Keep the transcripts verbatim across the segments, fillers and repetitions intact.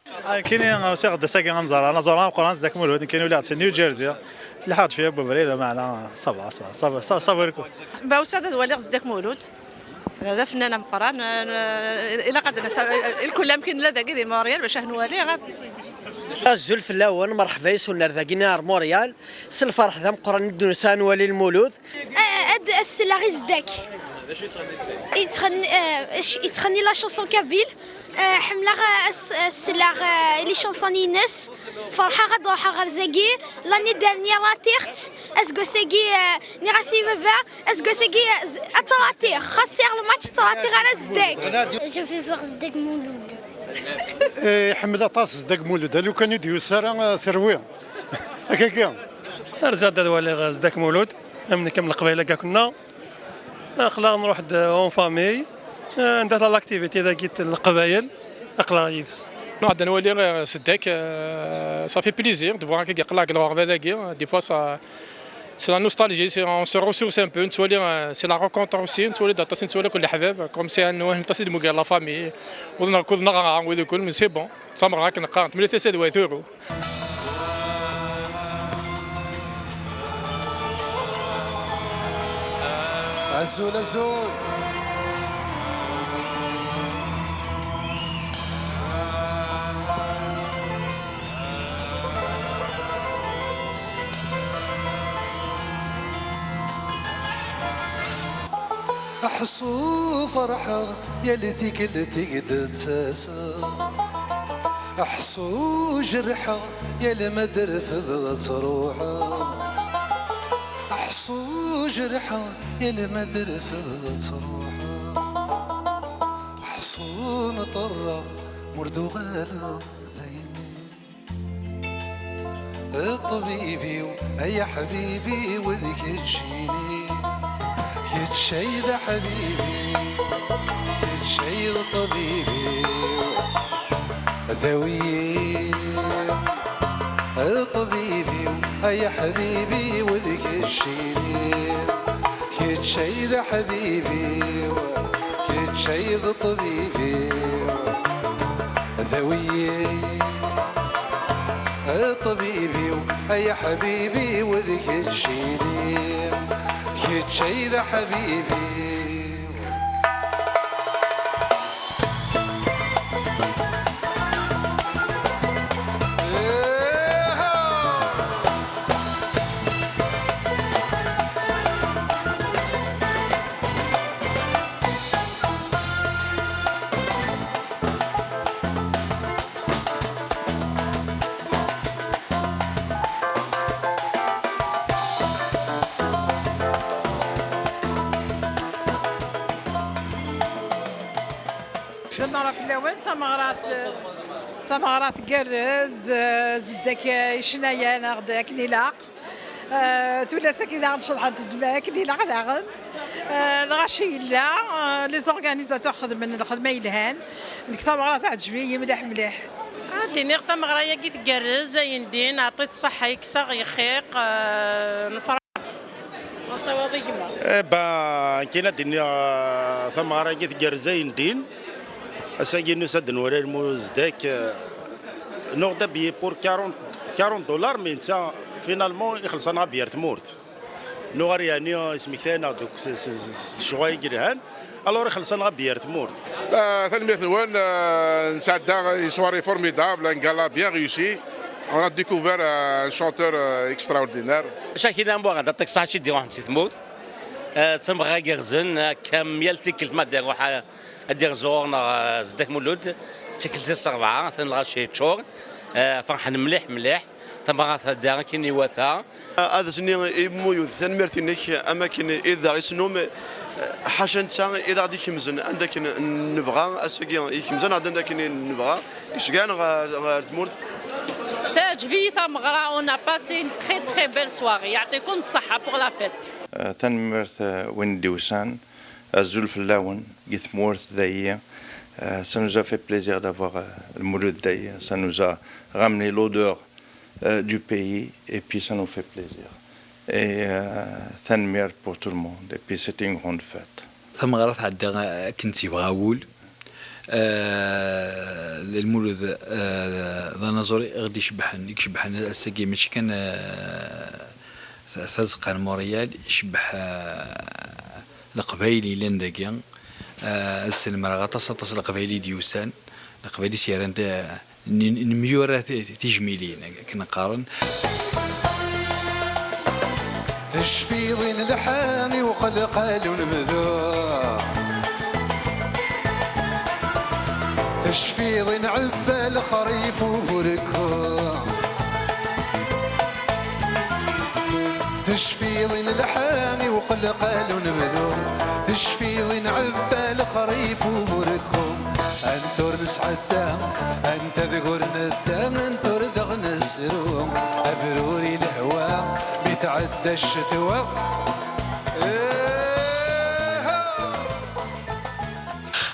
Nekkini usiɣ-d ass-agi ad nẓer anaẓur ameqqran Zeddak Mulud, nekkini ula-d si New Jersey. Lḥaǧ fi ubrid, meɛna ça va, ça va, ça va, ça va, ça va. Ba usiɣ-d ad waliɣ Zeddak Mulud. D afennan ameqqran, eh, ilaq ad nasa, eh, lkul amkin la dagi di Montréal bac ad nwali. Azul fell-awen, merḥba yes-wen ar dagi ar Montréal. S lferḥ d ameqqran i d-nusa ad nwali Lmulud. Eh, ad as-selleɣ i Zeddak. Yettɣenni, eh, yettɣenni la chanson kabyle. Eh, ḥemmleɣ, eh, as-, as-selleɣ, eh, i les chansons-ines. Ferḥeɣ ad ruḥeɣ ɣer zagi. L'année dernière ratiɣ-tt. Aseggas-agi, eh, nniɣ-as i baba, aseggas-agi, eh, z-, ad tt-ratiɣ. Xas siɣ lmatch, tt-ratiɣ ara Zeddak. Je vais voir Zeddak Mulud. Eh, iḥemmel aṭas Zeddak Mulud. A lukan i d-yusa ara, eh, terwi. Akkagi. Rziɣ-d ad waliɣ Zeddak Mulud, am nekk am Leqbayel akka kunna. Aql-aɣ nruḥ-d en famille. Anda tella l'activité dagi n Leqbayel, aql-aɣ yid-s. Nruḥ-d ad nwali, euh, Zeddak, euh, ça fait plaisir de voir akkagi aql-aɣ deg lɣerba dagi. Des fois, ça, c'est la nostalgie, c'est, on se ressource un peu, nettwali, euh, c'est la rencontre aussi, nettwali-d aṭas, nettwali akk leḥbab, comme c'est un, aṭas i d-mugar la famille, wid neɣ, wid neɣra, wid ukul, mais c'est bon, d tameɣra akken qqaren, temlilit-is ad wa turu. Azul, azul. Ḥṣu ferḥeɣ yal tikkelt i k-d-ttaseɣ. Ḥṣu jerḥeɣ yal ma d-terfed ad truḥeḍ. Ḥṣu jerḥeɣ yal ma d-terfed ad truḥeḍ. Ḥṣu nṭerreɣ m'ur d-uɣaleɣ d ayen. Ṭṭbib-iw, ay aḥbib-iw, d keččini. Kečč ay d aḥbib-iw, kečč ay d ṭṭbib-iw. Dawi-yi, ṭṭbib-iw, ay aḥbib-iw, d keččini. Kečč ay d aḥbib-iw, kečč ay d ṭṭbib-iw. Dawi-yi, ṭṭbib-iw, ay aḥbib-iw, d keččini. Kečč ay d aḥbib-iw. Tameɣra fell-awen, tameɣra, tameɣra tgerrez, eh, Zeddak, eh, icennayen-aɣ-d akken ilaq. Eh, tullas-agi daɣen ceḍḥent-d akken ilaq daɣen. Eh, lɣaci yella, eh, les organisateurs xedmen lxedma yelhan. Nekk tameɣra teɛǧeb-iyi mliḥ mliḥ. Ad d-iniɣ tameɣra-agi tgerrez, ayendin, ɛṭi-t ṣṣeḥḥa, yekkes-aɣ yexxiq, eh, nefreḥ. Ɣas awaḍ i gma. Eh ben, nekkini ad d-iniɣ, eh, tameɣra-agi tgerrez ayendin. Ass-agi nusa-d nwala Lmulud Zeddak, eh, nuɣ-d abiyi pour quarante, quarante dollars, mais netta, finalement, ixelleṣ-aneɣ abiyi ar tmurt. Nuɣ ar yeɛni, eh, ismekta-aneɣ-d akk s, s, s, s ccɣel-agi yelhan. Alors, ixelleṣ-aneɣ abiyi ar tmurt. Ah, tanemmirt-nwen, ah, nesɛedda une soirée formidable, un gala bien réussi. On a découvert, euh, un chanteur, euh, extraordinaire. Cakina Mourad, aṭak saḥaci d-iruḥen si tmurt. Ah, d tameɣra igerrzen, akka am yal tikkelt ma d-iruḥ, ah, ad d-iɣer ɣur-neɣ, ah, Zeddak Mulud, d tikkelt tis rebɛa, atan lɣaci yeččur. Ah, ferḥen mliḥ, mliḥ. Tameɣra tɛedda akken iwata. Ad as-iniɣ i Mulud, tanemmirt-inek, am akken i d aɣ-isnum, ḥaca netta i d aɣ-d-ikemzen anda akken nebɣa, ass-agi ikemzen-aɣ-d anda akken nebɣa, iceggeɛ-aneɣ ɣer, ɣer tmurt. Teɛǧeb-iyi tameɣra, on a passé une très très belle soirée. Yeɛṭikum ṣṣeḥḥa pour la fête. Eh, tanemmirt, eh, win d-iwsan, azul fell-awen, deg tmurt dayi. Eh, ça nous a fait plaisir d'avoir, eh, Lmulud dayi. Ça nous a ramené l'odeur euh, du pays, et puis ça nous fait plaisir. Et, euh, tanemmirt pour tout le monde, et puis c'est une grande fête. Tameɣra tɛedda akken tt-yebɣa wul. Eh, Lmulud, eh, d anaẓur i ɣ-d-icebbḥen, i icebbḥen ass-agi, mačči kan, eh, ta-, tazeqqa n Montréal, icebbeḥ, eh, Leqbayel yellan dagi. Eh, ad snemreɣ aṭas, aṭas Leqbayel i d-yusan, Leqbayel i s-yerran ta-, n-, nemyura ti-, tijmilin, akken qqaren. Tecfiḍ i nelḥa i uqelqal unebdu. Tecfiḍ i nɛebba lexrif uburku. Tecfiḍ i nelḥa i uqelqal unebdu. Tecfiḍ i nɛebba lexrif uburku. Anta ur nesɛedda, anta deg ur nedda, anta ur dɣa nesru. Abrur i lehwa, mi tɛedda ccetwa.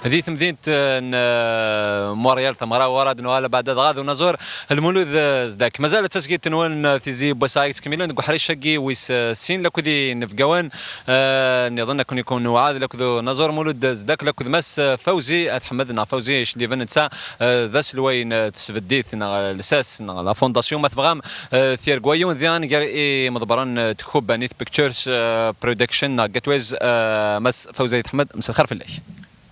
Di temdint, eh, n, eh, Montréal, tameɣra wara d-nuɣal bada dɣa d unaẓur Lmulud, eh, Zeddak. Mazal tasgilt-nwen, eh, Tizi n wass-a i yettkemmilen deg uḥric-agi wis, eh, sin, lakked inebgawen, eh, nniḍen, akken i kun-newɛed, lakked unaẓur Mulud Zeddak, lakked Mass, eh, Fawzi At Ḥmed, neɣ Fawzi Icliben, netta, eh, d aselway n, eh, tesbeddit, neɣ, eh, lsas, neɣ la fondation, ma tebɣam, eh, tirgwa, yiwen diɣen gar imeḍebren, eh, Tkubbanit Pictures, eh, Production, neɣ Gateways, eh, Mass Fawzi At Ḥmed, mselxir fell-ak.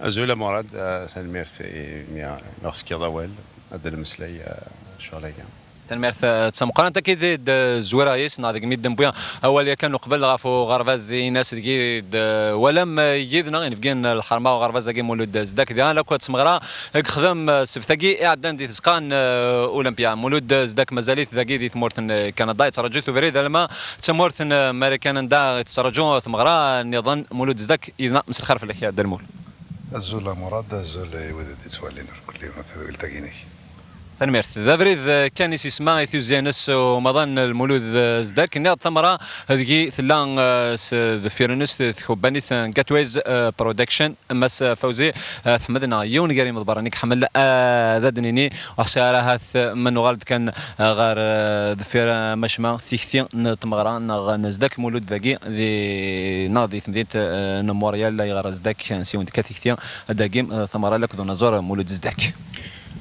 Azul a Murad, eh, tanemmirt i mi, mi ɣ-tefkiḍ awal, ad d-nemmeslay, eh, ccɣel-agi. Tanemmirt, eh, d tameqqrant. Akkid d, eh, Zwir Ayis, neɣ deg mi d-newwi awal yakan uqbel ɣef uɣerbaz-ines deg i d, eh, walam, eh, yid-neɣ inebgi n lḥerma uɣerbaz-agi Mulud Zeddak, diɣen akk d tmeɣra i yexdem, eh, ssebt-agi iɛeddan di tzeqqa n, eh, Olympia. Mulud Zeddak mazal-it dagi di tmurt n Kanada, yettraǧu-t ubrid alma d tamurt n Marikan anda i tettraǧu tmeɣra nniḍen. Mulud Zeddak yid-neɣ, mselxir fell-ak, Dda Lmul. Azul a Murad, azul i wid i d-yettwalin irkelli n tedwilt-agi-inek. Tanemmirt. D abrid, eh, kan i s-isemma i tiwezza-ines umaḍan Lmulud, eh, Zeddak. Nniɣ-d tameɣra deg-i tella, eh, s deffir-ines tkubbanit n Gateways, eh, Production, Mass Fawzi, eh, At Ḥmed, neɣ yiwen gar imeḍbaren i iḥemmel, eh, ad d-nini, ur ḥṣiɣ ara ahat, eh, ma nuɣal-d kan, eh, ɣer, eh, deffir, eh, macma tikti n tmeɣra neɣ n Zeddak Mulud dagi di, neɣ di temdint, eh, n Montréal, ayɣer Zeddak nsiwen-d kan tikti dagi, eh, tameɣra akked unaẓur Mulud Zeddak.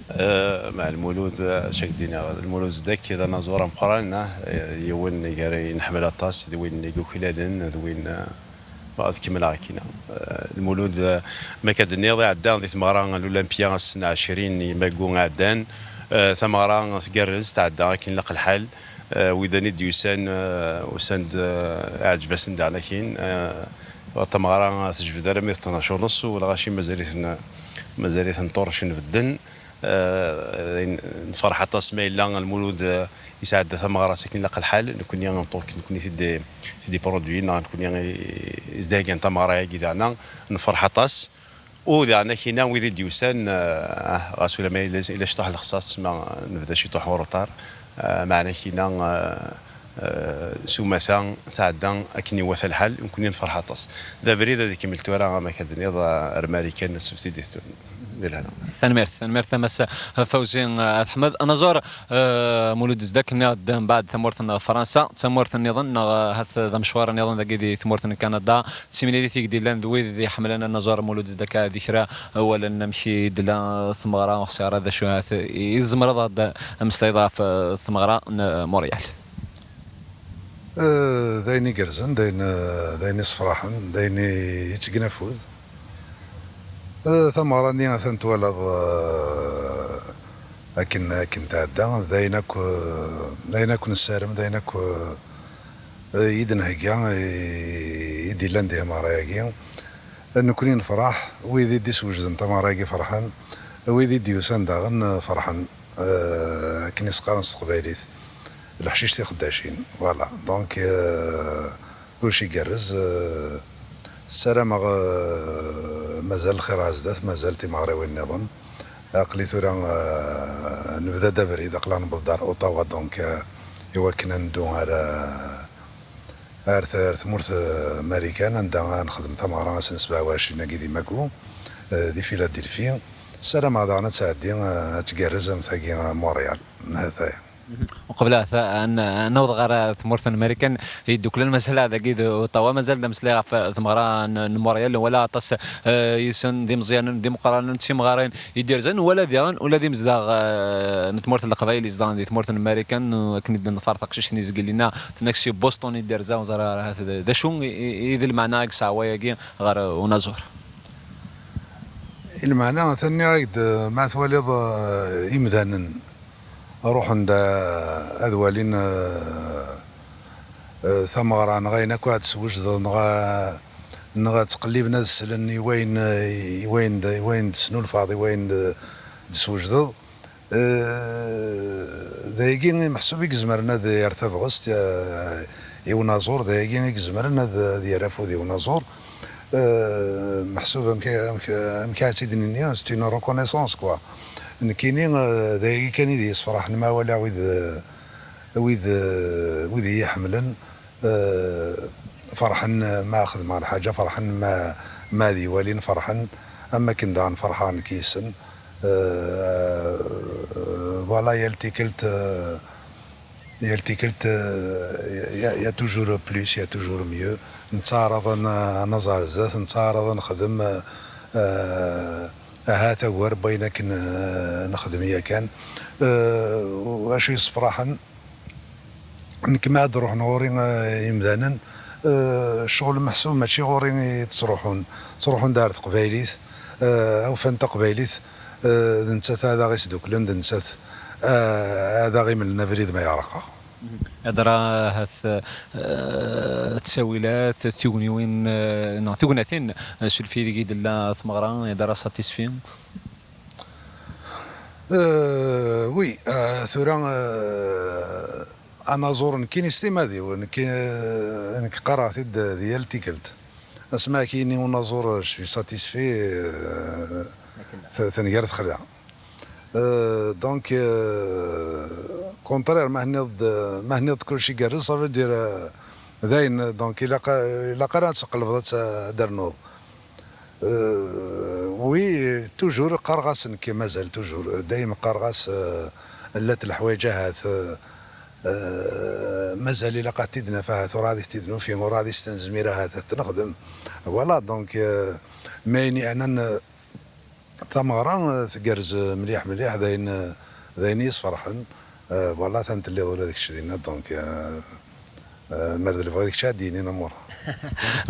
Eh, ma Lmulud, eh, acu ak-d-iniɣ, Lmulud Zeddak d anaẓur ameqqran, eh, yiwen gar i nḥemmel aṭas, d win i yuklalen, d win, eh, ad kemmleɣ akkin. Eh, Lmulud, eh, ma akka d-tenniḍ, iɛedda di tmeɣra n l'Olympia ass n ɛecrin imagu iɛeddan. Eh, tameɣra tgerrez, tɛedda akken ilaq lḥal. Eh, widen i d-yusan, eh, usan-d, eh, iɛǧeb-asen daɣen akkin. Eh, tameɣra tejbed armi d tnac u nneṣ, u lɣaci mazal-iten, mazal-iten ṭṭurcen bedden. Eh, nferḥ aṭas ma yella Lmulud, eh, yesɛedda tameɣra s akken ilaq lḥal. Nekkni en tant que nekkni tid-, tid-iproduyin, neɣ nekkni i, i s-d-iheggan tameɣra-agi, daɣen nferḥ aṭas. U daɣen akkin wid i d-yusan, eh, ɣas ulamma yella, yella ciṭuḥ lexṣaṣ, ma nebda ciṭuḥ en retard, eh, meɛna akkin, eh, eh, s umata tɛedda akken iwata lḥal, nekkni nferḥ aṭas. D abrid ad ikemmel tura, ama akka d-tenniḍ, eh, ar Marikan, ssebt i d-iteddun. Di lehna. Tanemmirt, tanemmirt a Mass Fawzi At Ḥmed. Anaẓur, eh, Mulud Zeddak, nniɣ-d mbeɛd tamurt n Fransa, d tamurt nniḍen, neɣ, eh, ahat d amecwar nniḍen dagi di tmurt n Kanada. D timlilit i d-yellan d wid iḥemmlen anaẓur Mulud Zeddak, di kra wawalen amek i d-tella tmeɣra, ur ḥṣiɣ ara d acu ahat i tzemreḍ ad d-ameslayeḍ ɣef, eh, tmeɣra n, eh, Montréal. Eh, d ayen igerrzen, d ayen, eh, d ayen issefraḥen, d ayen i, yettgen afud. Eh, tameɣra-nni atan twalaḍ, eh, akken, akken tɛedda, d ayen akk, eh, d ayen akk nessarem, d ayen akk, eh, i d-nhegga, i, i d-illan di tmeɣra-agi. Nekkni nefṛeḥ, wid i d-iswejden tameɣra-agi ferḥen, wid i d-yusan daɣen, eh, ferḥen. Eh, akken i s-qqaren s teqbaylit, leḥcic tixeddacin. Voilà. Donc, euh, kullec igerrez. Euh, ssarameɣ, euh, mazal lxir ar zdat, mazal timeɣriwin nniḍen. Aql-i tura, euh, nebda-d abrid, aql-aɣ newweḍ-d ar Ottawa, donc, euh, i wakken ad neddu ar, euh, ar t-, ar tmurt, euh, Marikan, anda ad nexdem tameɣra ass n sebɛa u ɛecrin-agi di Magu, euh, di Philadelphie. Ssarameɣ daɣen ad tɛeddi, euh, ad tgerrez am tagi, euh, Montréal. Hataya. Uqbel ad, ad, ad naweḍ ɣer tmurt n Marikan, Yedduklen, mazal dagi d Ottawa, mazal d ameslay ɣef tmeɣra n, n Montréal, wala aṭas, eh, yis-sen d imeẓyanen, d imeqqranen, d timɣarin i d-irzan, wala diɣen ula d imezdaɣ, eh, n tmurt n Leqbayel yezedɣen di tmurt n Marikan, akken i d-neḍfer taqcict-nni zgelli-nneɣ, tenna-k si Boston i d-terza, ur ẓriɣ ara ahat d, d acu i, i, i d lmeɛna i yesɛa wayagi ɣer unaẓur. I lmeɛna, atan nniɣ-ak-d, ma twaliḍ, eh, imdanen ruḥen-d, eh, ad walin, eh, eh, tameɣra, neɣ ayen akk ad teswejdeḍ, neɣ, neɣ ad ttqelliben ad slen i wayen, eh, i wayen d-, i wayen d-tesnulfaḍ, i wayen d-, d-teswejdeḍ. Eh, d ayagi i meḥsub i izemren ad yerr tabɣest, eh, i unaẓur, d ayagi i izemren ad, ad yerr afud i unaẓur. Eh, meḥsub amek, amek, amek ad tt-id-nini, c'est une reconnaissance, quoi. Nekkini, eh, d ayagi kan i d-yesfraḥen ma walaɣ wid, eh, wid, eh, wid i yi-ḥemmlen, eh, ferḥen ma xedmeɣ lḥaǧa, ferḥen ma, ma ad yi-walin, ferḥen am akken daɣen ferḥeɣ nekk yis-sen. Eh, voilà, yal tikkelt, eh, yal tikkelt, eh, y a, y a toujours plus, y a toujours mieux. Nettaɛraḍ ad n-, ad naẓ ar zdat, nettaɛraḍ ad nexdem, eh, ahat agar n wayen akken, eh, nexdem yakan. Eh, u acu yessefraḥen, nekk ma ad d-ruḥen ɣur-i, eh, imdanen, eh, ccɣel meḥsub mačči ɣur-i i d-ttruḥun. Ttruḥun-d ar teqbaylit, eh, ufan taqbaylit, eh, d nettat ad aɣ-isduklen, d nettat, eh, ad aɣ-imlen abrid ma yeɛreq-aɣ. Ihedder ahat, eh, ttawilat, tugniwin, eh, neɣ tugnatin, eh, s ulfid i d-tella tmeɣra, ihedder asatisfi. Euh, oui, euh, tura, euh, anaẓur nekkini s timad-iw, nekki, euh, nekk qqareɣ-t-id di yal tikkelt. Asmi ara k-yini unaẓur, je suis satisfait, euh, t-, tenger texla. Euh, donc, euh, contraire, ma henniḍ-d, ma henniḍ-d kulci igerrez, ça veut dire, euh, dayen, donc, ilaq, ilaq ara ad tqelbeḍ ad t-, ad d-ternuḍ. Euh, oui, toujours qqareɣ-as nekk, mazal toujours. Dayem qqareɣ-as, euh, llant leḥwayeǧ ahat, euh, euh, mazal ilaq ad t-id-naf ahat, ur ɛad i t-id-nufi, ur ɛad i s-t-nezmir ahat ad t-nexdem. Voilà, donc, euh, mais ayen yeɛnan, euh, tameɣra, euh, tgerrez, euh, mliḥ, mliḥ, d ayen, euh, d ayen i yi-sferḥen. Euh, voilà, atan telliḍ ula d kečč dinna, donc, euh, Eh, mer d lebɣi d kečč ad d-yinin amur.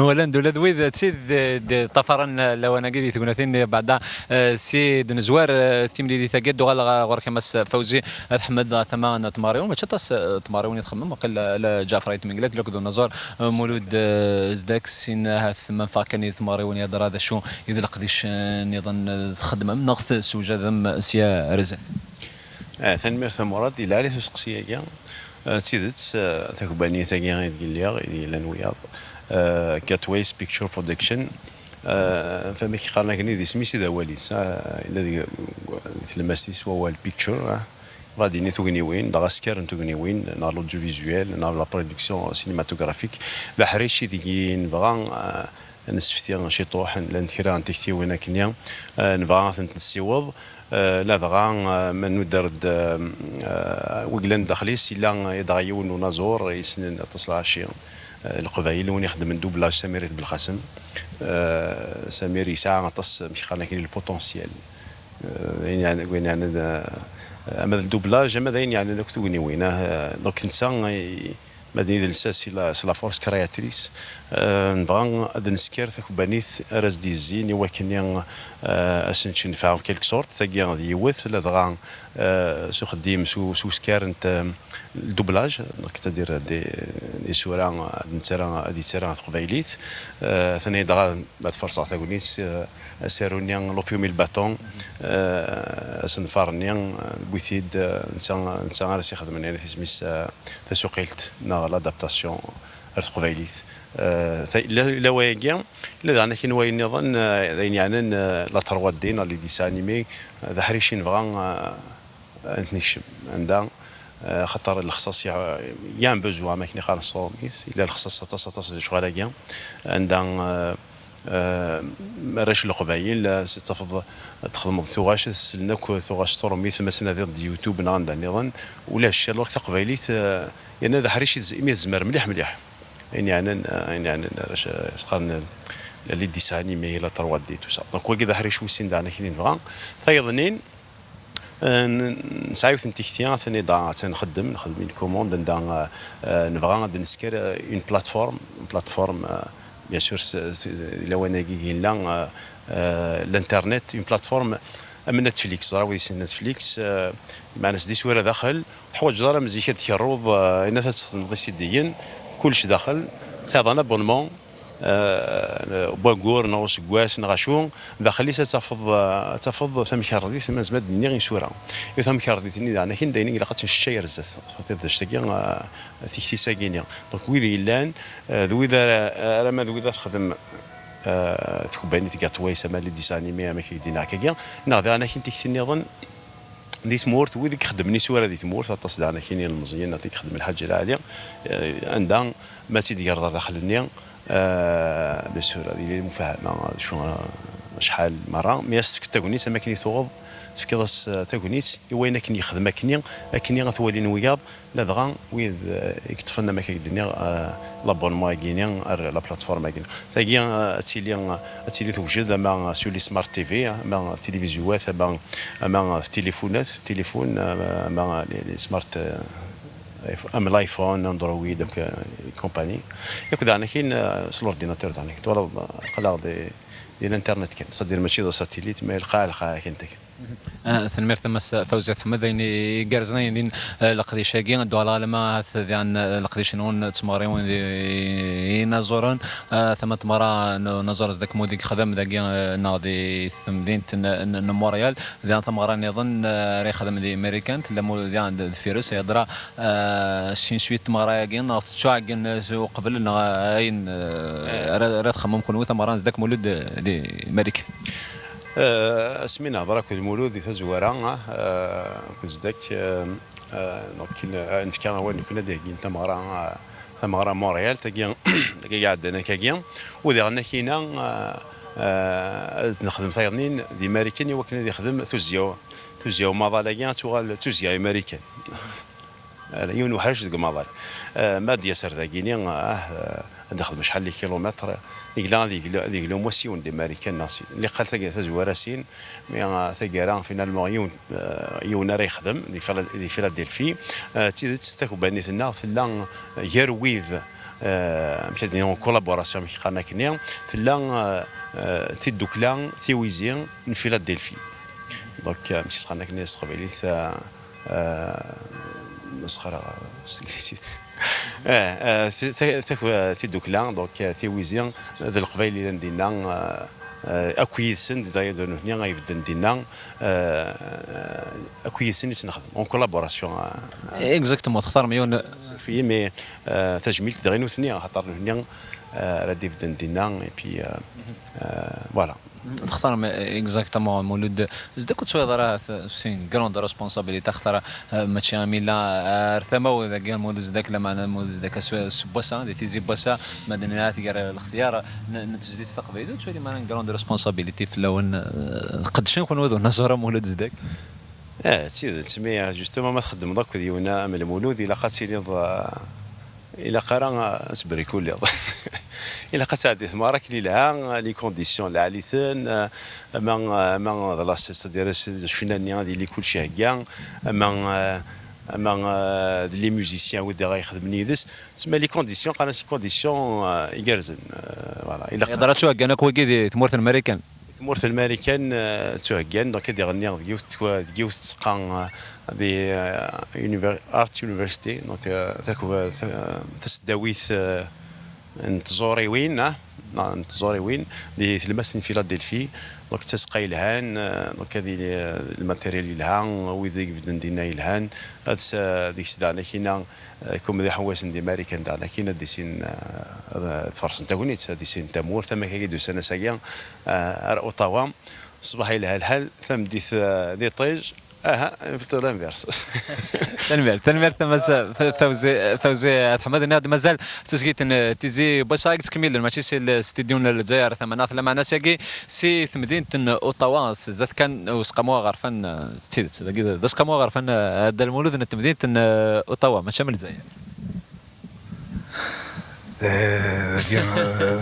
Walan-d ula d wid d tid d-, d-, ṭṭafaren lawan-agi di tegnatin-nni beɛda, eh, si d-nezwar, eh, timlilit-agi, ad d-uɣaleɣ ɣur-k a Mass Fawzi At Ḥmed, tama n tmeɣriwin, mačči aṭas, eh, tmeɣriwin i txemmem, waqil ala Ǧaɛfer Ayt Mengellat, akked unaẓur, eh, Mulud, eh, Zedek, sin ahat ma neffeɣ kan i tmeɣriwin, ihedder d acu i d leqdic, eh, nniḍen, eh, txeddmem neɣ tessewjadem sya ar zdat. Eh, tanemmirt a Murad, yella ɛli-t usteqsi-agi. Eh, d tidet, eh, takebbanit-agi ideg lliɣ, ideg llan wiyaḍ, eh, Gatways Picture Production, eh, famek qqaren akken i d isem-is i d awal-is, eh, yella deg, deg tlemmast-is wawal picture, eh, bɣa ad yini tugniwin, dɣa askar n tugniwin, neɣ l'audiovisuel, neɣ la production cinématographique. Leḥric ideg i nebɣa, eh, ad nessefti ciṭuḥ, llant kra n tiktiwin akkenni, eh, nebɣa ad tent-nessiweḍ, eh, ladɣa, eh, ma nudder-d, eh, eh, wi yellan daxel-is, yella, eh, dɣa yiwen n unaẓur yessnen aṭas lɣaci, eh, leqbayel, win ixeddmen doublage, Samir At Belqasem. Eh, Samir yesɛa aṭas, amek qqaren akken, le potentiel. Eh, d ayen yeɛnan, d ayen yeɛnan, eh, ama d le doublage, ama d ayen yeɛnan akk tugniwin, ah, eh, donc netta, eh, Ma d idles-a, c'est la, c'est la force créatrice. Euh, nebɣa ad nesker takebbanit ara s-d-yezzin i wakken, euh, ad s-nečč nnfeɛ en quelque sorte. Tagi d yiwet, ladɣa, euh, s uxeddim, s u-, s uskar n t-, le doublage, donc, c'est-à-dire des, des isura ad nettarra, ad yettarra ɣer teqbaylit. Euh, atan dɣa, ma tferṣeɣ tagnit, euh, asaru-nni, l'opium et le bâton, euh, asenfar-nni, euh, wwi-t-id, euh, netta, netta ara s-ixedmen, yani, tisem-is, euh, tasuqilt neɣ l'adaptation ar teqbaylit. Eh, ta-, la, la wayagi, la daɣen akken wayen nniḍen, eh, d ayen yeɛnan, eh, la trois D neɣ les dessins animés, eh, d aḥric i nebɣa, eh, ad t-nekcem. Anda, eh, xaṭer lexṣaṣ ya-, y a un besoin, am akken iqqaren s tṛumit, yella lexṣaṣ aṭas, aṭas di lecɣal-agi. Anda, eh, Eh, arrac n Leqbayel, eh, s-, tafeḍ, txedmeḍ tuɣac, sellen akk tuɣac s turmit, ma tnadiḍ-d YouTube neɣ anda nniḍen, ulac, alors taqbaylit, eh, yerna d aḥric i tez-, imi tezmer mliḥ mliḥ. Ayen yeɛnan, eh, ayen yeɛnan arrac, eh, s-, qqaren, eh, les dessins animés, la trois D, tout ça. Donc, wagi d aḥric wis sin daɣen akkin i nebɣa. Tayeḍnin, Eh, n-, nesɛa yiwet n tikti, atan i da, atan nxeddem, nxeddem une commande, anda, eh, eh, nebɣa ad nesker, eh, une plateforme, une plateforme, eh, bien sûr, s-, s-, di lawan-agi yella, eh, eh, l'internet, une plateforme am Netflix, ẓra wid yessnen Netflix, eh, meɛna s d isura daxel, teḥwaǧeḍ ara am zik ad tkerruḍ, eh, ayen ad texdmeḍ isidiyen, kullec daxel, tesɛiḍ un abonnement, eh, n waggur neɣ useggas neɣ acu, daxel-is ad tafeḍ, eh, ad tafeḍ tamkarḍit, ma nezmer ad d-nini isura. I tamkarḍit-nni daɣen akin d ayen i ilaq ad tt-neččay ar zdat. Tafeḍ d acu-agi, eh, tikti-agi-nni. Donc wid yellan, eh, d wid ara, ara ma d wid ara texdem, eh, tkebbanit Gateway, ama les dessins animés, ama kif d-yenna akkagi, neɣ daɣen akin tikti-nniḍen, di tmurt, wid i ixeddmen isura di tmurt, aṭas daɣen akkin ilmeẓyen, aṭas i ixeddmen Lḥaǧ Lɛali, eh, anda ma tt-id-gerḍeḍ daxel-nni, eh, bien sûr, ad yili lmufahama, d acu, eh, acḥal merra, mi as-tefkeḍ tagnit, am akken i tuɣeḍ, tefkiḍ-as, eh, tagnit i wayen akken yexdem akkenni, akkenni ad t-walin wiyaḍ, ladɣa wid, eh, i yeṭṭfen, am akka i d-nniɣ, eh, l'abonnement-agi-ni ar la plateforme-agi. Tagi, eh, ad tili, ad tili tewjed ama sur les smart T V, ama tilivizyuwat, ama, ama tilifunat, tilifun, ama, ama les, les smart, eh, iPhone, am l'iPhone, Android, donc, eh, et compagnie. Yakk daɣen akin, eh, s l'ordinateur daɣen akin. Twalaḍ, eh, aql-aɣ di, di l'internet kan. C'est-à-dire mačči d satellite, mais lqaɛ, lqaɛ kan tak. Ah, tanemmirt a Mass Fawzi At Ḥmed, ayen igerrzen, ayen din, eh, leqdic-agi, ad d-uɣaleɣ alamma ahat diɣen, eh, leqdic-nwen d tmeɣriwin d inaẓuren, eh, tama n tmeɣra n unaẓur Zedek Mudi yexdem dagi, eh, neɣ di temdint n, n, n Montréal, diɣen tameɣra nniḍen, eh, ara yexdem di Marikan, tella mu-, diɣen d-, deffir-s, yeḍra, eh, sin suit tmeɣra-agi, neɣ tettɛeggen, eh, s uqbel, neɣ ayen, eh, ara, ara txemmem kenwi tameɣra n Zedek Mulud, eh, di Marikan. Eh, asmi nehḍer akked Mulud di tazwara, eh, akked Zedek, eh, eh, donc, eh, nefka awal nekkni ad d-heggin tameɣra, eh, tameɣra Montréal, tagi, tagi iɛeddan akkagi. U diɣen akina, eh, eh, ad nexdem tayeḍnin di Marikan i wakken ad yexdem tuzya-w, tuzya umaḍal-agi ad tuɣal d tuzya i Marikan. Ala, yiwen uḥric deg umaḍal. Eh, ma ad d-yas ar dagini, ah, eh, ad d-ixdem acḥal n kilumitr, yegla ad yeglu, ad yeglu wass yiwen di Marikan neɣ sin. Liqal tagi tazwara sin, mi, ah, taggara, finalement, yiwen, eh, yiwen ara yexdem di Fila-, di Philadelphie. Eh, d tidet, takubbanit-nneɣ tella, eh, gar wid, eh, amek ad d-nini, en collaboration, amek qqaren akkenni, tella, eh, eh, tiddukla Tiwizi n Philadelphie. Donc, eh, amek qqaren akkenni s teqbaylit, eh, Eh, mesxer s teglizit. Eh, eh, ti-, ti-, ti-, tiddukla, donc, eh, tiwizi, d Leqbayel yellan dinna, eh, eh, akk yid-sen, d d'ailleurs d nutni ay ibedden dinna, eh, akk yid-sen i ttnexdem, en collaboration, eh. Exactement, textarem yiwen. Fi, mais, eh, tajmilt d ɣi nutni, axaṭer nutni, eh, ara d-ibedden dinna, et puis, eh, eh, voilà. Textarem exactement Mulud Zedek, ur tettwaliḍ ara c'est une grande responsabilité, axaṭer, eh, mačči am illa, eh, ar tama-w dagi Mulud Zedek, lameɛna Mulud Zedek ass, ass n wass-a, di tizi n wass-a, ma d-nniɣ-ak gar lextyar n, n tezlit taqbaylit, ur tettwalim ara une grande responsabilité fell-awen, eh, tqeddcem kunwi d unaẓur am Mulud Zedek? Eh, d tidet, mais, eh, justement ma txeddmeḍ akked yiwen am Lmulud, ilaq ad tiliḍ, eh, ilaq ara, eh, ad tbrikuliḍ. Ilaq ad tɛeddi tmeɣra akken ilha, les conditions lɛali-ten, eh, ama, ama d la, c'est-à-dire, cna-nni ad yili kullec ihegga, ama, eh, ama, eh, d les musiciens wid ara ixedmen yid-s. Tsemma les conditions, qqaren-as les conditions, eh, igerrzen. Eh, voilà. Ilaq. Yeḍra ttuheggan akk wagi di tmurt n Marikan? Tmurt n Marikan, eh, ttuheggan, donc ad iɣenni deg yiwet twa-, deg yiwet tzeqqa, eh, di, eh, univer-, Art University, donc, eh, takw-, ta-, taseddawit, eh, n tẓuriwin, ah, n tẓuriwin, di tlemmast n Philadelphie, donc d tazeqqa yelhan, eh, donc ad yili, eh, lmatéryal yelha, wid i ibedden dinna yelhan, ad s-, deg-s daɣen akina, eh, comme d iḥewwasen di Marikan daɣen akina ad d-isin, eh, ad, ad tfersen tagnit, ad d-isin tamurt, am akka i d-usan ass-agi, eh, ar Ottawa. Ṣṣbeḥ yelha lḥal, tameddit, eh, d iṭij, Aha, plutôt l'inverse. Tanemmirt, tanemmirt a Mass F-, Fawzi, Fawzi At Ḥmed. Nniɣ-d mazal s tezgit n Tizi Wezzu i yettkemmilen, mačči si l-, studio n Lezzayer tamaneɣt, lameɛna sagi si temdint n Ottawa, s zdat kan useqqamu aɣerfan, eh, d tidet, dagi d, d aseqqamu aɣerfan, eh, a Dda Lmulud, n temdint n, eh, Ottawa, mačči am Lezzayer. Eh, dagi, eh,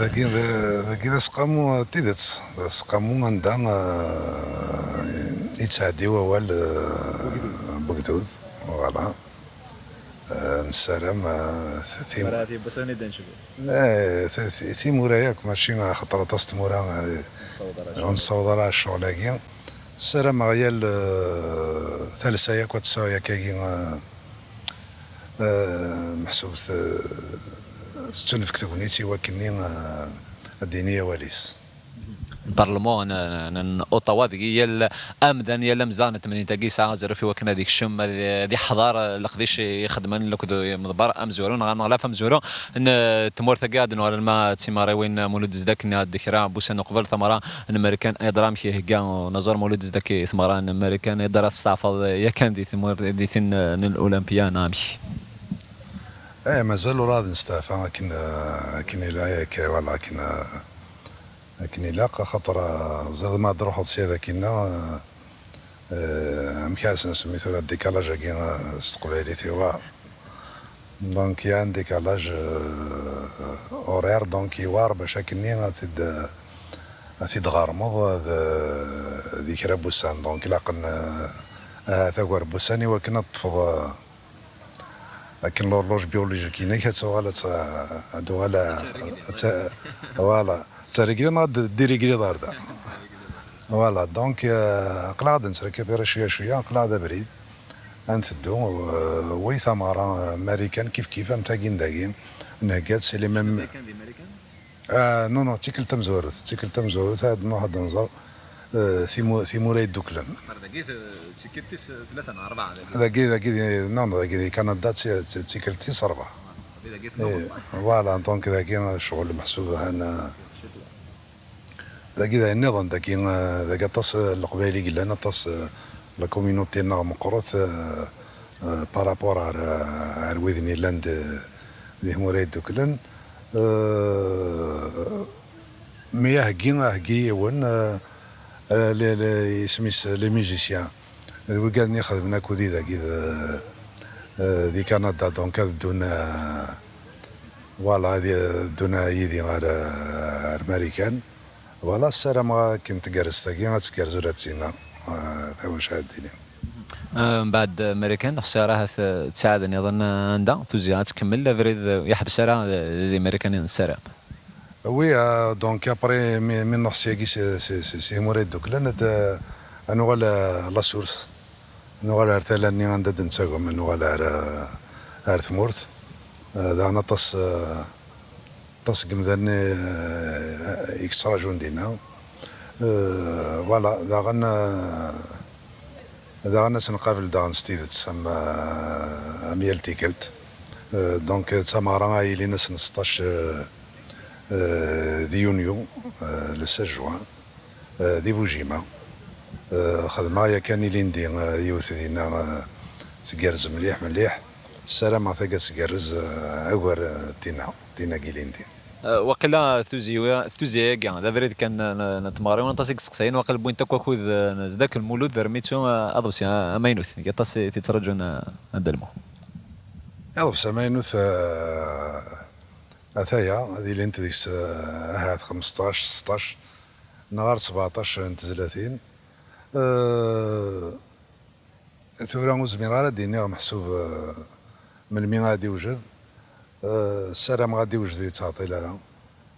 dagi, eh, dagi d aseqqamu, eh, d tidet. D aseqqamu anda, eh, yettɛeddi wawal, eh, n wegdud. Voilà. Eh, nessaram, eh, t-, tim-, Mara tibbas-nni d ancbu. Eh, t-, t-, timura yakk, mačči axaṭer aṭas tmura, eh, Nessaweḍ ara ur nessaweḍ ara ccɣel-agi. Ssarameɣ yal, eh, talsa yakk ad tesɛu yakkagi, eh, eh, meḥsub te-, tettunefk tegnit i wakken-nni, eh, ad d-yini awal-is. Parlement n, n, n Ottawa, deg yal amdan, yal amezdaɣ n temdint-agi yesɛa azref i wakken ad ikcem, ad, ad iḥḍer leqdic i ixeddmen akked imeḍbar amezwaru, neɣ aneɣlaf amezwaru n tmurt-agi. Ad nuɣal alma d timeɣriwin, Mulud Zedek, nniɣ-d kra n wussan uqbel, tameɣra n Marikan Aydra, amek ihegga unaẓur Mulud Zedek i tmeɣra n Marikan Aydra, testeɛfaḍ yakan di tmurt, di tin n l'Olympia, neɣ amek? Eh, mazal ur ɛad nesteɛfa akken, eh, akken ila-, akken, voilà, akken, eh, akken ilaq, axaṭer, eh, ẓriɣ ma ad truḥeḍ sya d akinna, eh, eh, amek ara s-nsemmi tura décalage-agi, eh, s teqbaylit, iwar. Donc, il y a un décalage, eh, horaire, donc iwar bac akkenni ad t-id, ad t-id-ɣermeḍ d, di kra n wussan. Donc, ilaq n, eh, ahat agar n wussan i wakken ad teṭṭfeḍ, eh, akken l'horloge biologique-inek ad tuɣal ad t-, ad tuɣal ad t-, voilà, ad terregli neɣ ad d-irregli ɣer da. Voilà, donc, euh, aql-aɣ ad nettrekipiri cwiya cwiya, aql-aɣ d abrid. Ad nteddu, euh, wi tameɣra, euh, Marikan kif kif am tagi n dagi, nhegga-tt, c'est les mêmes. Ah, non, non, d tikkelt tamezwarut, d tikkelt tamezwarut, ad nruḥ ad nẓer, eh, timu-, timura yedduklen. Axaṭer dagi d, d tikkelt tis tlata neɣ rebɛa dagi. Dagi, dagi di, non, dagi di Kanada d ti-, d ti-, d tikkelt tis rebɛa. Safi, dagi, eh, tnumeḍ. Voilà, donc dagi ccɣel meḥsub han, eh, dagi d ayen nniḍen, dagi, eh, dagi aṭas, eh, n Leqbayel i yellan, aṭas, eh, la communauté-nneɣ meqqret, eh, eh, par rapport ar, ar widen yellan d, di tmura yedduklen. Eh, mi aheggi, aheggi yiwen, eh, eh, le, le, isem-is les musiciens. D wigad-nni xedmen akk dagi d, eh, di Kanada, donc ad ddun, eh, voilà, ad ddun yid-i ar, eh, ar Marikan. Voilà, ssarameɣ akken tgerrez tagi, ad tgerrez ula d tinna, eh, tawac ad d-tili. Eh, mbeɛd Marikan, ur ḥṣiɣ ara ahat, eh, ttiɛad nniḍen, eh, anda, tuzi ad tkemmel abrid, eh, yeḥbes ara, eh, di Marikan i nessaram. Oui, euh, donc après, mi, mi nruḥ syagi si, si, si, si tmura yedduklen, ad, euh, ad nuɣal, euh, la source. Nuɣal ar tala-nni anda d-nettagem, nuɣal ar, euh, ar tmurt. Euh, daɣen aṭas, euh, aṭas n yemdanen, euh, i yettraǧun dinna. Euh, voilà, daɣen, euh, Daɣen ad tt-nqabel daɣen s tidet am, am yal tikkelt. Euh, donc, d tameɣra ara yilin ass n seṭṭac, euh, euh, di yunyu, euh, le seize juin, euh, di Bujima. Euh, xedmeɣ yakan ilindi, euh, yiwet dinna, euh, tgerrez mliḥ, mliḥ. Ssarameɣ tagi ad tgerrez, euh, agar, euh, tinna, tinna n yilindi. Eh, waqila tuzi-, tuzi-agi, d abrid kan n, n, n tmeɣriwin, aṭas i yesteqsayen, waqil wwint akk akud, eh, n Zedek Lmulud, rmitu, eh, aḍebsi, eh, amaynut. Aṭas i t-yettraǧun, eh, a Dda Lmulud. Aḍebsi amaynut, eh, ataya, ad ilint deg-s, eh, ahat xmesṭac, seṭṭac, neɣ ar sbeɛṭac n tezlatin. Eh, Tura ur zmireɣ ara ad d-iniɣ meḥsub, eh, melmi ad d-iwjed. Eh, ssarameɣ ad d-iwjed ur yettɛeṭṭil ara.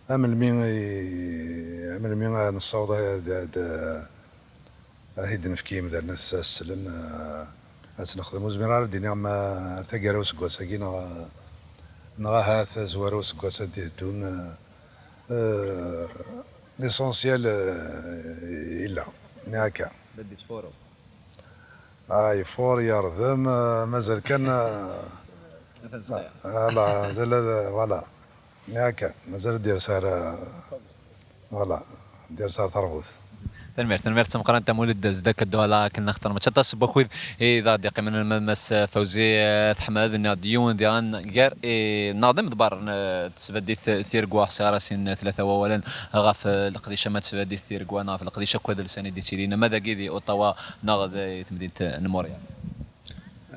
A melmi i, a melmi ad nessaweḍ ad, ad, ad t-id-nefk i yimdanen ad s-slen, eh, ad tt-nexdem. Ur zmireɣ ara ad d-iniɣ ma ar taggara useggas-agi neɣ, neɣ ahat tazwara useggas ad d-iheddun. Eh, l'essentiel, eh, yella. Nniɣ akka. Bad yettfuṛu. Ah, ifuṛ, yerḍem, eh, mazal kan, eh, atan ṣṣɣir. Voilà, mazal ad, voilà. Nniɣ akka, mazal ad d-yers ar, eh, voilà, ad d-yers ar teṛbut. Tanemmirt, tanemmirt tameqqrant a Mulud Zedek Dwala, akken nextar mačči aṭas n wakud i d aɣ-d-yeqqimen, ma Mass Fawzi, eh, At Ḥmed, nniɣ-d yiwen diɣen gar, eh, neɣ d imḍebbren, eh, n tesbeddit Tiregwa, ḥṣiɣ ara sin tlata wawalen ɣef, eh, leqdic ama d tesbeddit Tiregwa neɣ ɣef leqdic akk adelsan i d-yettilin, ama dagi di Ottawa neɣ di temdint n Montréal.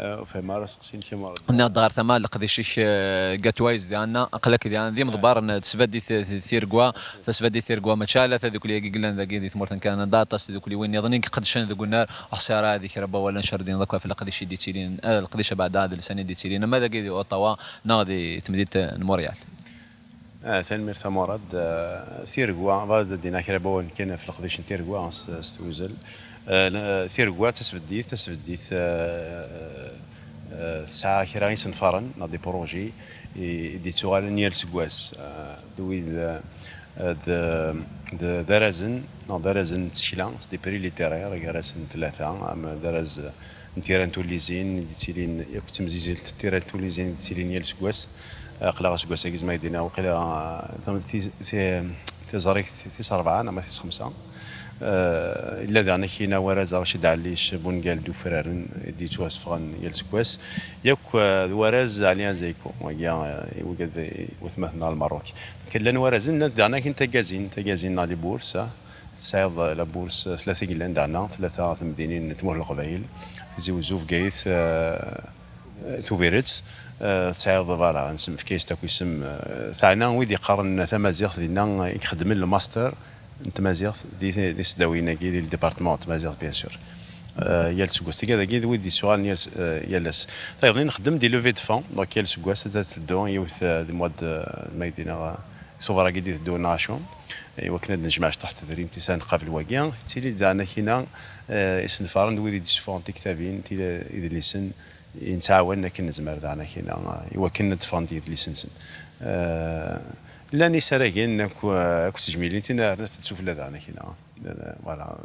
Eh, ur fhimeɣ ara aseqsi-inek, a Muṛad. Nniɣ-d ɣer tama n leqdic-ik, eh, Gatways diɣen, aql-ak diɣen d imḍebbren n tesbeddit Tiregwa, tasbeddit Tiregwa mačči ala tadukli-agi yellan dagi di tmurt n Kanada, aṭas tdukliwin nniḍen i iqeddcen deg unnar, ur ḥṣiɣ ara di kra n wawal acu ara d-tiniḍ akk ɣef leqdic i d-yettilin, eh, leqdic abeɛda adelsan i d-yettilin, ama dagi di Ottawa neɣ di temdint n Montréal. Ah, tanemmirt a Muṛad. Ah, Tiregwa, bɣiɣ ad d-iniɣ kra n wawalen kan ɣef leqdic n Tiregwa s, s tewzel. Ah, n-, ah, Tiregwa d tasbeddit, tasbeddit, ah, ah, tesɛa kra isenfaren neɣ des projets i, i d-yettuɣalen yal aseggas. Ah, d wid, ah, d, d, d arazen, neɣ d arazen n tsekla, c'est des prix littéraires, gar-asen tlata, am d araz n tira n tullizin i d-yettilin, akk d temzizilt n tira n tullizin i d-yettilin yal aseggas. Aql-aɣ aseggas-agi, zemreɣ ad d-iniɣ, waqila, ah, tam-, tis-, ti-, tiẓrigt tis rebɛa neɣ ma tis xemsa. Ah, yella daɣen akkin warraz Racid Ɛellic, Bungal d Ufraren, i d-yettwasefɣen yal aseggas. Yakk, ah, d warraz Ɛli Azayku, wagi, ah, i wigad, i watmaten n Lmerruk. Llan warrazen, llant daɣen akkin tagazin, tagazin neɣ les bourses, ah. Tesɛiḍ la bourse, tlata i yellan daɣen, tlata temdinin n tmurt n Leqbayel, Tizi Wezzu, Bgayet, eh, Tubiret, eh, tesɛiḍ, voilà, nefka-as akk isem, eh, teɛna wid yeqqaren tamaziɣt dinna, i ixeddmen le master n tmaziɣt di, di tesdawin-agi, di le département n tmaziɣt, bien sûr. Eh, yal aseggas, tigad-agi d wid yessuɣalen yal, eh, yal ass. Tayeḍ-nni nxeddem di levée de fonds, donc yal aseggas ad teddu yiwet, eh, di mois de, eh, ma i d-iniɣ, eh, Ṣṣuber-agi d-iteddun neɣ acu, i wakken ad nejmeɛ cṭuḥ n tedrimt i s ad nqabel wagi. Tettili-d daɣen akkin, eh, isenfaren d wid i d-yessufɣen tiktabin, tila-, idlisen i nettɛawan akken nezmer daɣen akkin, eh, i wakken ad d-ffɣen yidlisen-nsen. Eh, llan isaragen akk, akk tejmilin, tin rnat d sufella daɣen akkin. Eh, voilà.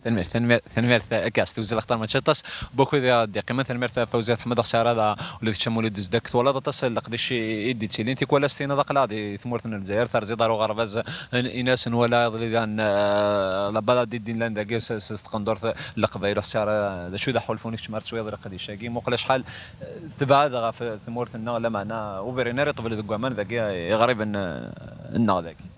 Tanemmirt, tanemmirt, tanemmirt, akka s tewzel axtar mačči aṭas n wakud i ɣ-d-yeqqimen. Tanemmirt a Fawzi At Ḥmed, ɣas ara da ula d kečč a Mulud Zedek, twalaḍ aṭas n leqdic i, i d-yettilin. Tikwal as-tiniḍ aql-aɣ di tmurt n Lezzayer, terziḍ ar uɣerbaz n Inas, nwala iḍelli daɣen, eh, la balade i d-illan dagi s, s, s tqendurt n Leqbayel, ɣas ara d acu i d aḥulfu-nnek kečč mi ara teswiḍ leqdic-agi, muqel acḥal, eh, tebɛed ɣef tmurt-nneɣ, lameɛna ur brin ara iṭbel deg waman dagi, iɣriben, eh, nneɣ dagi.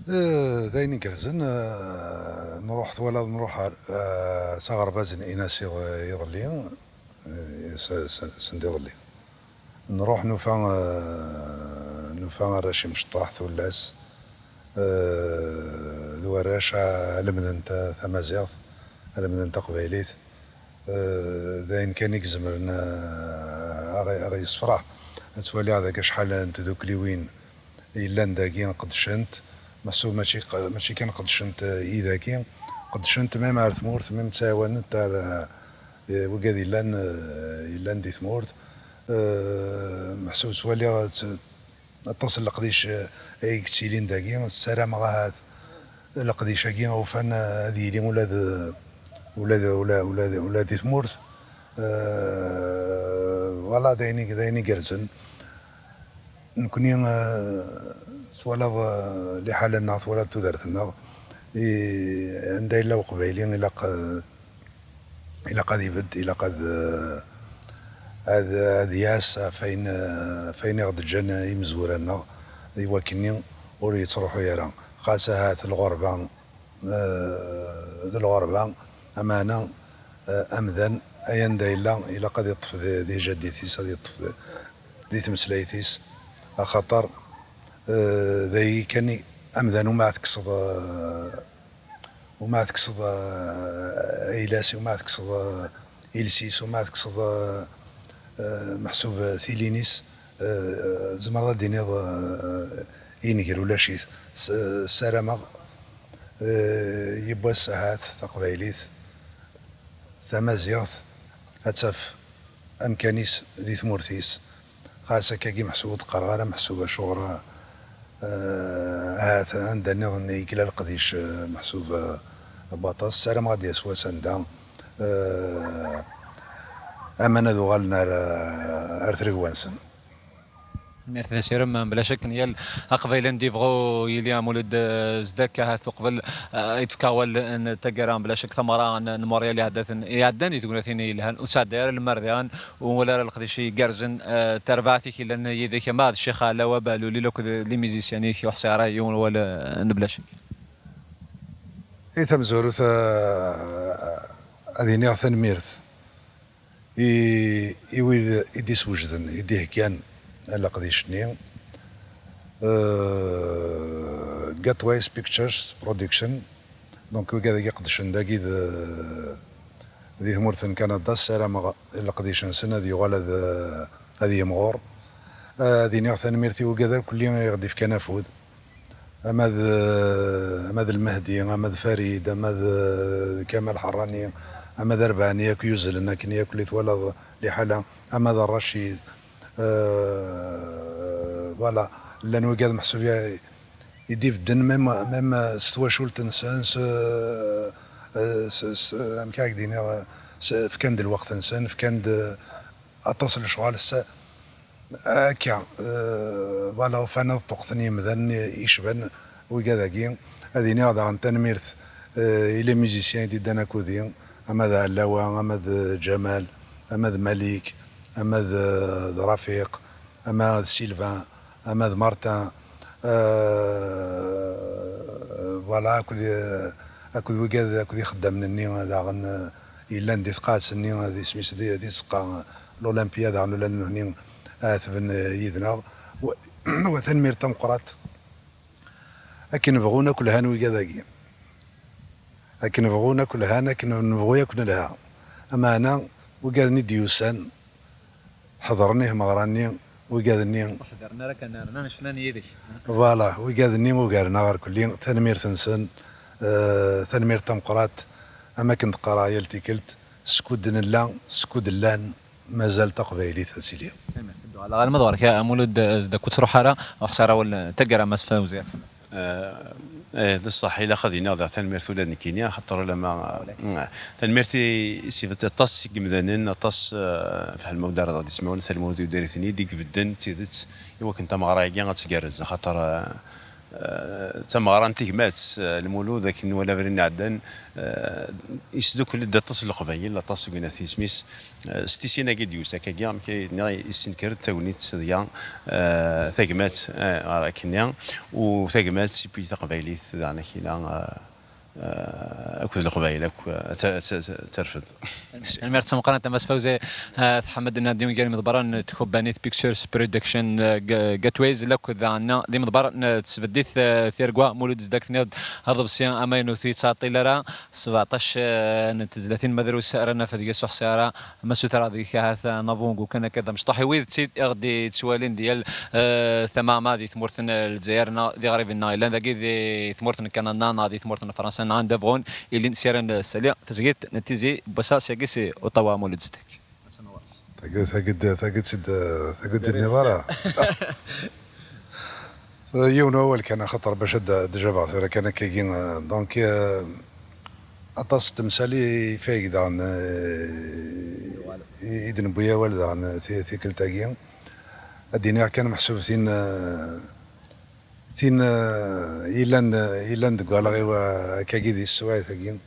Eh, d ayen igerrzen, eh, nruḥ, twalaḍ, nruḥ ar, eh, s aɣerbaz n Inas iḍ-, iḍelli, eh, s, s, send iḍelli. Nruḥ nufa, eh, nufa arrac imecṭaḥ, tullas, eh, d warrac, ah, lemden ta-, tamaziɣt, lemden taqbaylit. Eh, d ayen kan i izemren, eh, a ɣ-, a ɣ-yessefraḥ. Ad twaliḍ dagi acḥal n tdukliwin yellan dagi qeddcent, meḥsub mačči q-, mačči kan qeddcent, eh, i dagi, qeddcent même ar tmurt, même ttɛawanent ar, eh, wigad yellan, eh, yellan di tmurt. Eh, meḥsub ttwaliɣ tt-, aṭas n leqdic, eh, ay yettilin dagi, ssarameɣ ahat leqdic-agi ufan, eh, ad yili ula d, ula d, ula, ula d, ula di tmurt. Eh, voilà, d ayen i, d ayen igerrzen. Nekni, eh, twalaḍ, eh, liḥala-nneɣ, twalaḍ tudert-nneɣ, i, anda yella Uqbayli, ilaq, eh, ilaq ad ibedd, ilaq ad, eh, ad, ad yas ɣef ayen, eh, ɣef ayen i ɣ-d-ǧǧan imezwura-nneɣ, i wakken-nni ur yettruḥu ara. Xas ahat lɣerba, eh, d lɣerba, ameɛna, eh, amdan, ay anda yella, ilaq ad yeṭṭef di, di jaddit-is, ad yeṭṭef di, di tmeslayt-is, axaṭer, eh, d ayi kan i, amdan uma ad tekkseḍ, eh, uma ad tekkseḍ, eh, ayla-s, uma ad tekkseḍ, eh, iles-is, uma ad tekkseḍ, eh, eh, meḥsub, eh, tilin-is, eh, tzemreḍ ad d-tiniḍ, eh, inger ulac-it. S-, ssarameɣ, eh, yiwwas ahat taqbaylit, tamaziɣt, ad taf amkan-is di tmurt-is. Xas akkagi meḥsub ur d-qqareɣ ara meḥsub acuɣer, eh, ahat anda nniḍen i yella leqdic, eh, meḥsub, eh, baṭas. Ssarameɣ ad d-yas wass anda, eh, aman ad uɣalen ar, ar tregwa-nsen. Tanemmirt d asirem, mebla ccek n yal aqbayli n dibɣu yili Amulud, eh, Zedek, ahat uqbel, eh, i d-tefka awal n taggara, mebla ccek tameɣra n, n Montréal iɛeddaten, iɛeddan di tegnatin yelhan, ur tesɛedday ara lemmer diɣen, ur wala ara leqdic igerrzen, eh, tarbaɛt-ik yellan yid-k, ama d Ccix Ɛlawa Behlulil akked limizisyan-ik, ur ḥṣiɣ ara yiwen wal, eh, n bla ccek. I tamezwarut, eh, ad iniɣ tanemmirt i, i wid i d-iswejden, i d-iheggan leqdic-nni. Euh, Gatways Pictures Production, donc wigad i iqedcen dagi d, di tmurt n Kanada, ssarameɣ leqdic-nsen ad yuɣal ad, ad yimɣur. Ad iniɣ tanemmirt i wigad akk-nni i ɣ-d-ifkan afud. Ama d, ama d Lmehdi, ama d Farid, ama d, d Kamal Ḥerrani, ama d Rebɛani, akk yuzlen akken, akk li twalaḍ liḥala, ama d Racid, euh, voilà, llan wigad meḥsub i, i d-ibedden, même, même s twacult-nsen, s, s, s, amek ara k-d-iniɣ, s, fkan-d lweqt-nsen, fkan-d aṭas n lecɣal, s, Akka, euh, voilà, ufan ad ṭṭuqten yemdanen icban wigad-agi. Ad iniɣ daɣen tanemmirt, euh, i les musiciens i d-iddan akudi, ama d Ɛellawa, ama d Ǧamal, ama d Malik, ama d, d Rafiq, ama d Sylvain, ama d Martin, euh, voilà, akked, akked wigad, akked ixeddamen-nni daɣen, euh, yellan di tqaɛet-nni, d isem-is di, di tzeqqa, l'Olympia, daɣen ula d nutni ɛetben, eh, yid-neɣ. Wa, wa tanemmirt tameqqrant. Akken bɣun akk lhan wigad-agi. Akken bɣun akk lhan, akken nebɣu akk nelha. Ameɛna, wigad-nni d-yusan, ḥeḍren i tmeɣra-nni, wigad-nni. Ur ḥdiren ara kan, rnan cnan yid-k. Voilà, wigad-nni ugaren-aɣ irkelli, tanemmirt-nsen, eh, tanemmirt tameqqrant, am akken d-qqareɣ yal tikkelt, skud nella, skud llan, mazal taqbaylit ad tili. Tanemmirt. Ad d-uɣaleɣ alma d ɣer-k, a Mulud, eh, Zedek, ur ttruḥ ara, ur ḥṣiɣ ara awal, eh, taggara, Mass Fawzi. Eh, eh, d ṣṣeḥ, ilaq ad iniɣ daɣ tanemmirt ula d nekkini, axaṭer ulama, eh, tanemmirt i, i sibet aṭas n yimdanen, aṭas, eh, fiḥel ma ur d-ara d-ismawen, At Lmulud Udarit-nni i d-ibedden d tidet i wakken tameɣra-agi ad tgerrez, axaṭer, eh, eh, d tameɣra n tegmat, eh, Lmulud, akken nwala abrid iɛeddan, eh, yesdukel-d aṭas n Leqbayel, aṭas seg winat isem-is, eh, s tisin-agi d-yusa akkagi, amek ay nniɣ, yessenker-d tagnit deg-a, eh, tagmat, eh, ɣer akkenni, u tagmat, et puis taqbaylit, daɣen akkin-a, eh, eh, akked Leqbayel akk, eh, ad ta-, ad ta-, ad terfed. Tanemmirt tameqqrant a Mass Fawzi, eh, Tḥemmed Nadi, ungal imḍebbren n Tkubbanit Pictures Production, eh, Ga-, Gateways, lakked daɣen d imḍebber n tesbeddit, eh, Tirgwa, Mulud Zedek, tenniḍ aḍebsi amaynut ur yettɛeṭṭil ara, sbeɛṭac, eh, n tezlatin ma drus ara naf deg-s ur ḥṣiɣ ara ma sutreɣ deg-k ahat, eh, anavu n wukkan akka d amecṭuḥ i wid tt-, i ɣ-d-yettwalin di yal, eh, tama, ma di tmurt n Lezzayer neɣ d iɣriben-nneɣ yellan dagi di tmurt n Kanada neɣ di tmurt n Fransa neɣ anda bɣun ilin, s ara nsali tazgit n Tizi n wass-a syagi si Ottawa, Mulud Zedek. Tagi, tagi, tagi, tagi, tagi, tagi, Yiwen wawal kan, axaṭer bac ad d-, ad d-jabeɣ tura kan akkagi, eh, donc, eh, aṭas n temsal i fayeg daɣen, eh, i, i d-newwi awal daɣen, eh, ti-, tikkelt-agi. Ad d-iniɣ kan meḥsub tin, eh, tin, eh, yellan, eh, yellan deg wallaɣ-iw, eh, akkagi di teswiɛt-agi.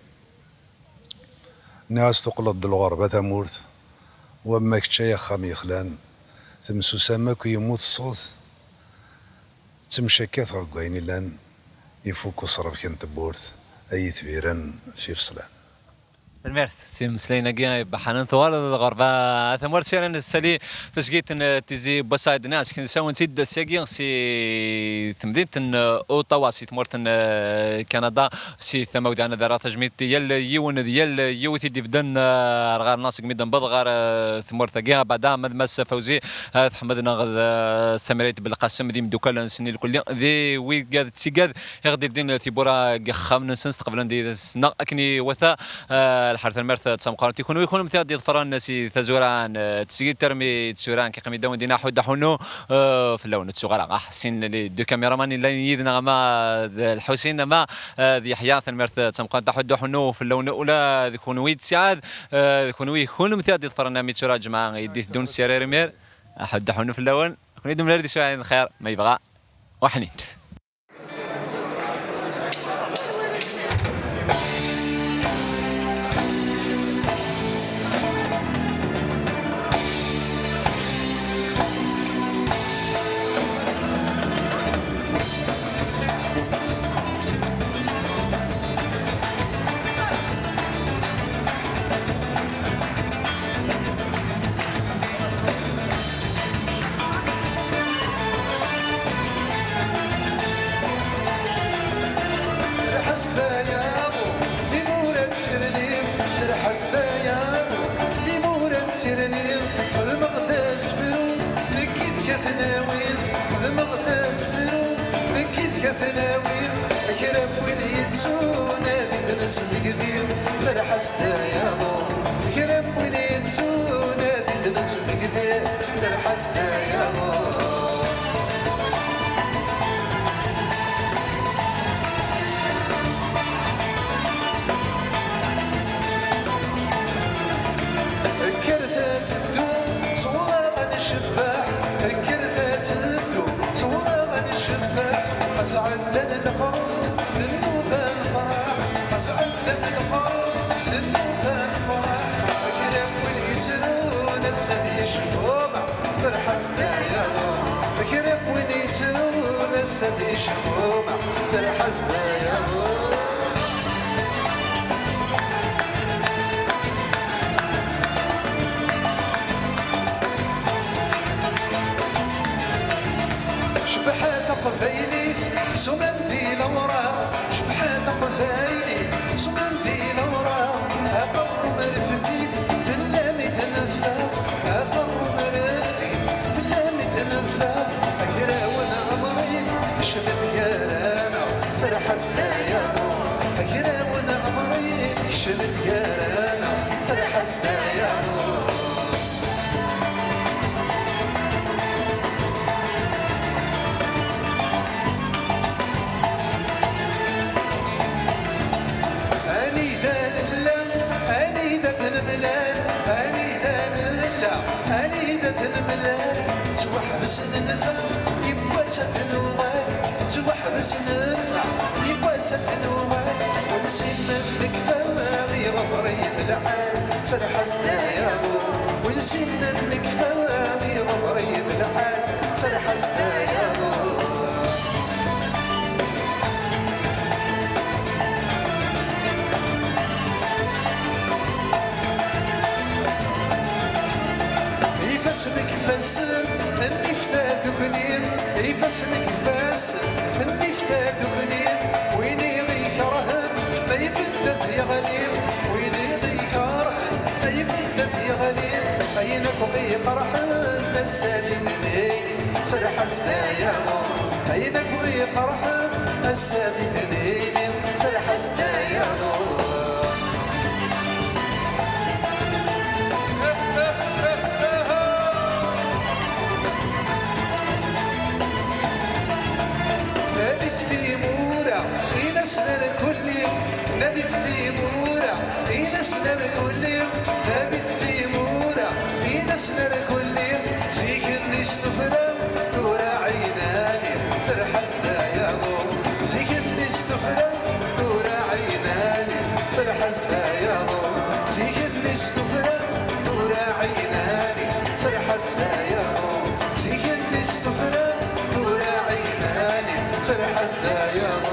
Nniɣ-as tuqleḍ-d lɣerba tamurt, wamma kečč ay axxam yexlan, temsusam akk yemmut ṣṣut, ttemcakkateɣ deg wayen illan, ifuk uṣref kan tewwurt, ay itbiren f ifeṣlan. Tanemmirt s imeslayen-agi ibeḥḥanen. Tuɣal lɣerba a tamurt, s ara nessali tasgit n Tizi n wass-a, d-nniɣ sken-awen-tt-id ass-agi si temdint n Ottawa, si tmurt n, eh, Kanada, si tama-w daɣen ad rreɣ tajmilt i yal yiwen d yal yiwet i d-ibedden, eh, ar ɣer-neɣ segmi d-newweḍ ɣer, eh, tmurt-agi. Abeɛda, ma d Mass Fawzi, eh, Tḥemmed neɣ d, eh, Samirit Belqasem d imeddukal-nsen ilkulli, d wigad d tigad i ɣ-d-ildin tiwwura deg yexxamen-nsen, steqblen-d yid-neɣ akken iwata. Eh, lḥal tanemmirt d tameqqrant i kunwi, kunemti ad d-iḍefren si tazwara n, eh, tesgit armi d tura, nekk iqqim-d-awen dinna Ḥud Aḥunnu, eh, fell-awen ad ttuɣaleɣ. Ah, sin les deux caméramans yellan yid-neɣ, ama d Lḥusin, ama, eh, d Yeḥya. Tanemmirt d tameqqrant a Ḥud Aḥunnu fell-awen ula d kunwi d ttiɛad, eh, d kunwi kunemti ad d-iḍefren armi d tura, ǧemɛa i d-iteddun s yirmir. Ḥud Aḥunnu fell-awen. Ur yi-d-mlal di swaɛin lxir, ma yebɣa. Waḥnin. Terḥa s tayaḍ, timura tserlim, terḥa s tayaḍ, timura tserlim, xedmeɣ-d asefru, nekk i d-kat nawi, xedmeɣ-d asefru, nekk i d-kat nawi, kra n win yettun ad d-nesmegdi, terḥa s tayaḍ, kra n win yettun ad d-nesmegdi, terḥa s tayaḍ. Kkret ad teddu, ṣewwreɣ ad ncebbeḥ. Kkret ad teddu, ṣewwreɣ ad ncebbeḥ. Asɛeddan leqrun, nnuba nefraḥ. Asɛeddan leqrun, nnuba nefraḥ. Kra n win yesrun ass-a ad yecmumeḥ. Terḥa s tayaḍ, kra n win yettrun ass-a di cemuma, terḥa s tayaḍ. Cebḥa taqbaylit, s umendil awraɣ, cebḥa taqbaylit, s umendil awraɣ, aqerru merfed-it, fell-am i d-neffeɣ, aqerru merfed-it, fell-am i d-neffeɣ, agraw n Ɛemrit, kecmet gar-aneɣ, serreḥ-as-d ay aḍu, agraw n Ɛemrit, kecmet gar-aneɣ, serreḥ-as-d ay aḍu. Anida nella, anida d-nemlal, anida nella, anida d-nemlal, ttwaḥbes nnfa, yiwwas ad nuɣal, ttwaḥbes nnfa, yiwwas ad nuɣal, ur nessin ad nekfa, iɣder-iyi-d lḥal, serreḥ-as-d ay aḍu, ur nessin ad nekfa, iɣder-iyi-d lḥal, serreḥ-as-d ay aḍu. Ifassen deg ifassen, nnif tadukli, ifassen deg ifassen, nnif tadukli, win i ɣ-ikerhen, ma ibedd ad yeɣli, win i ɣ-ikerhen, ma ibedd ad yeɣli, ayen akk i iqerḥen, ass-a d idni. Serreḥ-as-d ay aḍu, ayen akk i iqerḥen, ass-a d idni-inem, serreḥ-as-d ay aḍu. Nadit timura, in-asen ar kulli, nadit timura, in-asen ar kulli, nadit timura, in-asen ar kulli, zik-nni s tufra, tura ɛinani, serreḥ-as-d ay aḍu, zik-nni s tufra, tura ɛinani, serreḥ-as-d ay aḍu, zik-nni s tufra, tura ɛinani, serreḥ-as-d ay aḍu, zik-nni s tufra, tura ɛinani, serreḥ-as-d ay aḍu.